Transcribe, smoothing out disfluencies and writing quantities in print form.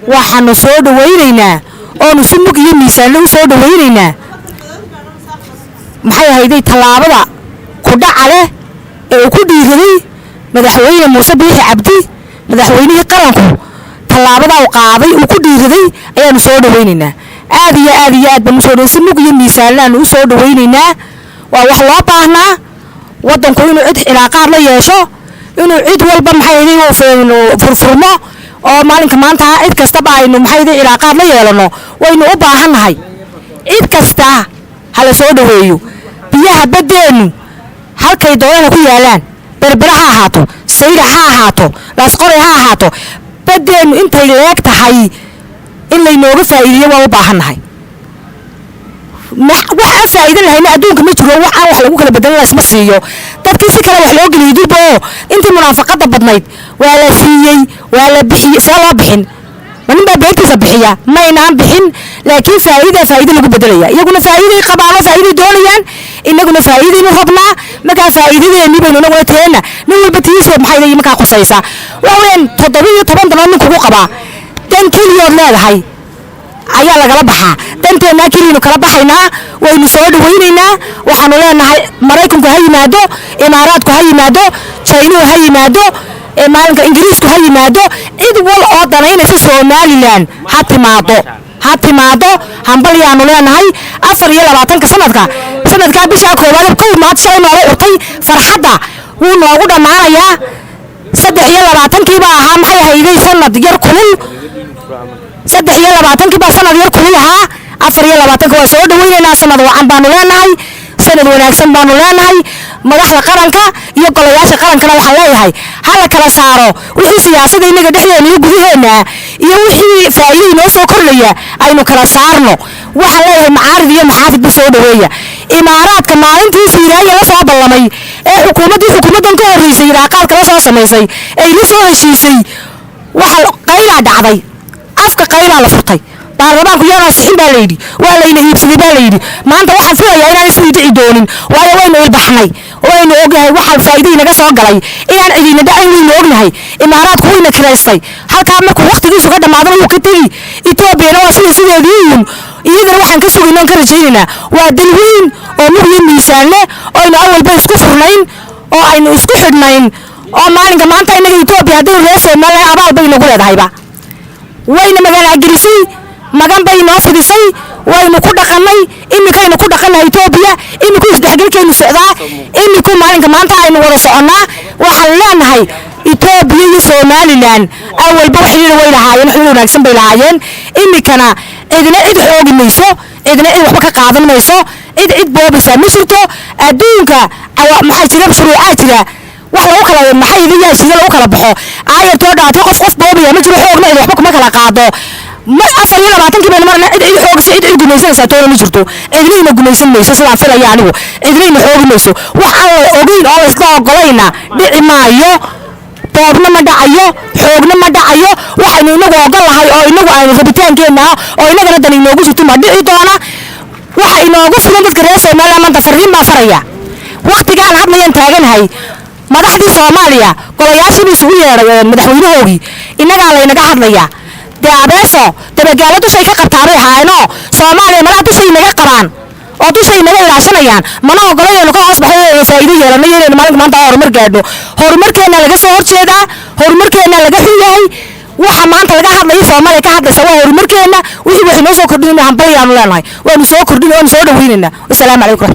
Waxaanu soo dhawaynaynaa oonu si mug iyo miisaanle u soo dhawaynaynaa, maxay ahayday, tallaabada kudhaca leh ee uu ku dhiiraday Madaxweyne Muuse Biixi Cabdi, madaxweynihii qaranku. Tallaabada uu qaaday, uu ku dhiiraday, ayaanu soo dhawaynaynaa. Aad iyo aad iyo aad baan usoo dhaweyn, si mug iyo miisaanlaanu u soo dhawaynaynaa. Waa wax loo baahnaa waddanku inuu cid cilaaqaad la yeesho, inuu cid walba, maxay ahayday, furfurmo oo maalinka maanta cid kastaba aynu, maxay ahayday, cilaaqaad la yeelano. Waynu u baahannahay. Cid kasta ha la soo dhaweeyo. Biyaha baddeennu halkay doonana ku yaalaan, Berbera ha ahaato, Sayrac ha ahaato, Laasqoray ha ahaato, baddeennu intay leeg tahay in laynooga faa'iideeyo waan u baahannahay. Wax aan faa'iido lahayna adduunka ma jiro. Wax aan wax lagu kala bedelan laysma siiyo. Dadkii si kale wax loo geliyey durba oo intii munaafaqada badnayd waa la siiyey, waa la bixiyey. See loo bixin? Ma nin baa beertiisa bixiya? Maynaan bixin, laakiin faa'iida faa'iido lagu bedelaya. Iyaguna faa'iiday qabaano, faa'iiday doonayaan, inaguna faa'iidaynu rabnaa. Markaa faa'iidadeennii baynu inaguna teenna, nin walba tiisa, maxay leeyihin, markaa khusaysa. Waxa weeyaan 17 danood nin kugu qabaa, dan keliyood leedahay ayaa lagala baxaa. Danteennaa keliyaynu kala baxaynaa. Waynu soo dhawaynaynaa. Waxaanu leenahay Maraykanku ha yimaado, Imaaraadku ha yimaado, Jaynuhu ha yimaado, maalinka Ingiriisku ha yimaado, cid wal oo danaynaysa Somalilan ha timaado, ha timaado. Hambalyaanu leenahay. 24-ka sanadka, sanadkaa bishaa koowaad, kow maad shalay nooga urtay farxadda, wuu noogu dhammaanayaa. 23-kii baa ahaa, maxay ahayday, sanad yar kulul. 23-kii baa sanad yar kulul ahaa. 24-ka waa soo dhawaynaynaa. Sanad wacan baanu leenahay, sanad wanaagsan baanu leenahay. Madaxda qaranka iyo golayaasha qarankana waxaan leeyahay ha la kala saaro wixii siyaasada innaga dhexdeena iyo gudaheenna iyo wixii faa'iido inoo soo kordhaya, aynu kala saarno. Waxaan leeyahay macaarid iyo muxaafidba soo dhaweeya. Imaaraadka maalintii Siiraaya la soo ballamay ee xukuumaddii xukuumaddan ka horreysay iraaqaadka la soo samaysay ay la soo heshiisay, waxa qaylaa dhacday, afka qaylaa la furtay. Baarlamaanku yaanaa sixin baa layidhi, waa layna iibsaday baa layidhi. Maanta waxaan filayaa inaan sidii dhici doonin, waayo waynu ilbaxnay, waynu ognahay waxa faa'iido inaga soo galay inaan cidina dhacayn. Waynu ognahay Imaaraadku wayna kiraystay halkaa, markuu waqtigiisu ka dhammaadana wuu ka tegi. Etoobiyana waa sida sideedii uun. Iyadana waxaan ka sugayna oon ka rajaynaynaa waa dal weyn oo mug iyo miisaan leh oo aynu awalba isku furnayn oo aynu isku xidhnayn, oo maalinka maanta innaga Etoobiya haddaynu reer Somaliland abaal bay inagu leedahayba. Wayna magaalaagelisay, magan bay noo fidisay, waynu ku dhaqannay, iminkaynu ku dhaqannahay Etoobiya, iminku isdhexgelkaynu socdaa, iminku maalinka maanta aynu wada soconnaa. Waxaan leenahay Etoobiya iyo Somalilan awalba xiriir way lahaayeen, xiriir wanaagsan bay lahaayeen. Iminkana cidna cid xoogi mayso, cidna cid waxba ka qaadan mayso, cid cid boobaysaa ma jirto. Adduunka maxaa jira? Shuruucaa jira wax lagu kala, maxay yaa jira lagu kala baxo. Aayartoo dhaatay, qof qof boobaya ma jiro, xoogna cid waxba kuma kala qaado. 24-kii baynu marna. Cid cid xoogaysa, cid cid gumaysanaysaa toona ma jirto. Cidnayna gumaysan mayso sidaan filaya anigu, cidnayna xoogi mayso. Wax aan la ogeyn oo la isla ogolayna dhici maayo. Boobna ma dhacayo, xoogna ma dhacayo. Waxaynu inagu ogol lahay oo inagu aynu rabitaankeenna ah oo inagana dan inoogu jirto ma dhici doona. Waxa inoogu filan dadka reer Somaliland maanta farriin baan faraya. Waqtigaan hadlayaan taaganahay, madaxdii Soomaaliya golayaashiiba isugu yeedhay madaxweynahoogii. Innagaa laynaga hadlayaa. Dee abeeso dabagaalo dushay ka qabtaabay ahaayeenoo Soomaaliya malaha dushay naga qabaan oo dushay naga ilaashanayaan. Mana ogola inaynu ka hoos baxo inaynu faa'iido yeelano iyo inaynu maalinka maanta horumar gaadhno. Horumarkeenna laga soo horjeedaa, horumarkeenna laga xun yahay. Waxa maanta laga hadlayo, Soomaaliya ka hadlaysa, waa horumarkeenna. Wixii waxay noo soo kordhinayna hambalyaanu leenahay, waanu soo kordhin, waanu soo dhawaynaynaa. Wasalaamu calaykum raxmatullahi.